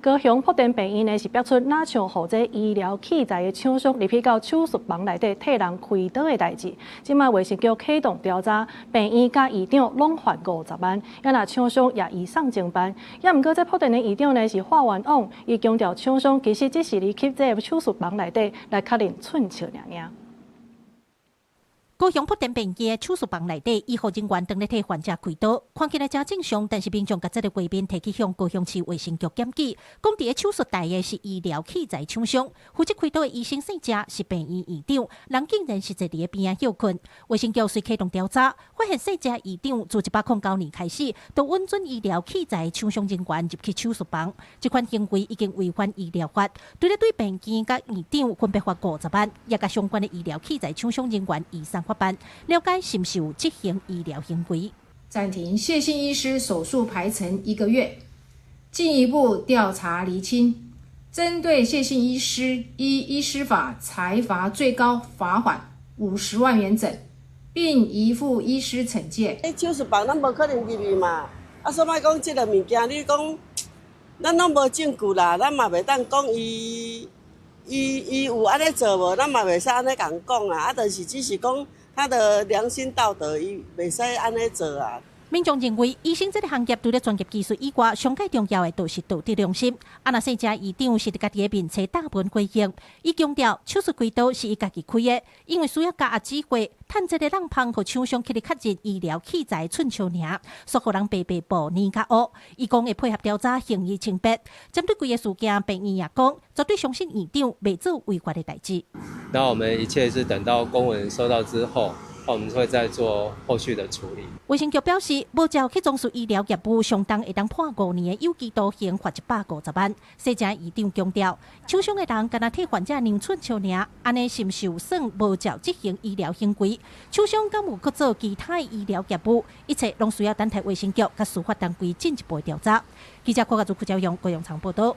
高雄福田病院呢是爆出若像予這醫療器材的廠商入去到手術房內底替人開刀的代誌。這馬衛生局啟動調查，病院佮院長攏罰50萬，也若廠商也移送偵辦。也毋過這莆田的院長呢是化冤枉，伊強調廠商其實只是入去這個手術房內底來確認寸尺爾爾。高雄莆田病院的手術房內底，醫護人員當咧替患者開刀，看起來誠正常，但是民眾共這個畫面提去向高雄市衛生局檢舉，講佇咧手術台的是醫療器材廠商，負責開刀的醫生姓謝，是病院院長，人竟然是坐佇咧邊仔歇睏。衛生局遂啟動調查，發現姓謝院長自109年開始，都允准醫療器材廠商人員入去手術房，這款行為已經違反醫療法，除了對病院佮院長分別罰五十萬，也共相關的醫療器材廠商人員移送法辦，了解是毋是有執行醫療行為。暫停謝姓醫師手術排程一個月，進一步調查釐清。針對謝姓醫師，依醫師法裁罰最高罰款50萬元整，並移付醫師懲戒。欸，手術房咱無可能入去嘛，啊，所以講這个物件，你講咱攏無證據啦，咱嘛袂當講伊。伊伊有按呢做無？咱嘛袂使按呢共講啊！啊，就是只是講他的良心道德，伊袂使按呢做啊。民眾認為，醫生這个行業除了專業技術以外，上蓋重要的就是道德良心。啊，若姓謝院長是佇家己的面冊貼文回應，伊強調手術開刀是伊家己開的，因為需要加壓指揮，趁這个人芳予廠商去咧確認醫療器材寸尺爾，煞予人白白報年較烏。伊講會配合調查，還伊清白。針對規个事件，病院也講絕對相信院長袂做違法的代誌。那我們一切是等到公文收到之後，我們會再做後續的處理。衛生局表示，無照去從事醫療業務，相當會當判5年的有期徒刑，罰150萬。姓謝院長強調，廠商的人干焦替患者量寸尺爾，按呢是毋是有算無照執行醫療行為？廠商敢有閣做其他的醫療業務？一切攏需要等待衛生局佮司法單位進一步調查。記者郭家祖、郭昭勇、郭永昌報道。